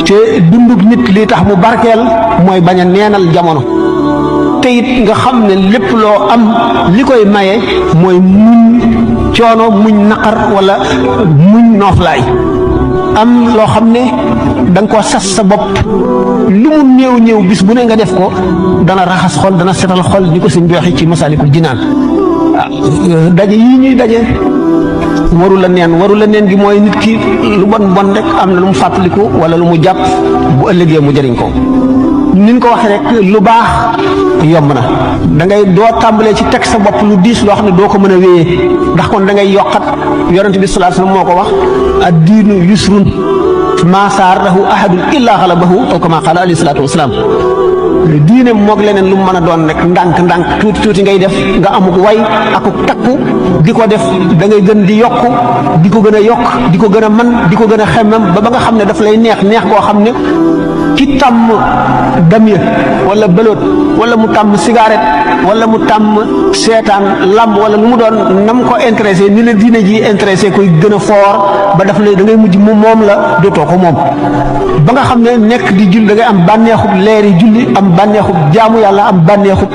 te dundug nit li tax mu barkeel mooy bañ a neenal jamono te it nga xam ne lépp loo am li koy maye mooy muñ coono muñ naqar wala muñ nooflaay am loo xam ne da nga koo sas sa bopp lu mu néew néew bis bu ne nga def ko dana raxas xol dana setal xol ni ko sëñ bi waxee ci Masaalikul Jinaan daje yii ñuy daje waru la neen gi mooy nit ki lu bon bon rek am na lu mu fàttaliku wala lu mu jàpp bu ëllëgee mu jëriñ ko niñ ko waxee rek lu baax yomb na da ngay doo tàmbalee ci teg sa bopp lu diis loo xam ne doo ko mën a wéyee ndax kon da ngay yokkat yonent bi sallallahu alayhi wasallam moo ko wax ad-diinu yusrun maa saarahu ahadun illaa xalabahu aw kama qaala alayhi salaatu wasalaam diine moog leneen lu mu mën a doon rek ndànk tuuti tuuti ngay def nga amuk way akuk takku di ko def da ngay gën di yokk di ko gën a yokk di ko gën a man di ko gën a xemmem ba nga xam ne daf lay neex koo xam ne ki tàmm damya wala bëloot wala mu tàmm cigarette wala mu tàmm seetaan lamb wala lu mu doon nam ko intéressé ni la diine ji intéressé koy gën a foor ba daf lay da ngay mujj mu moom la dootoo ko moom ba nga xam ne nekk di julli da ngay am bànneexub leeri julli am bànneexub jaamu yàlla am bànneexub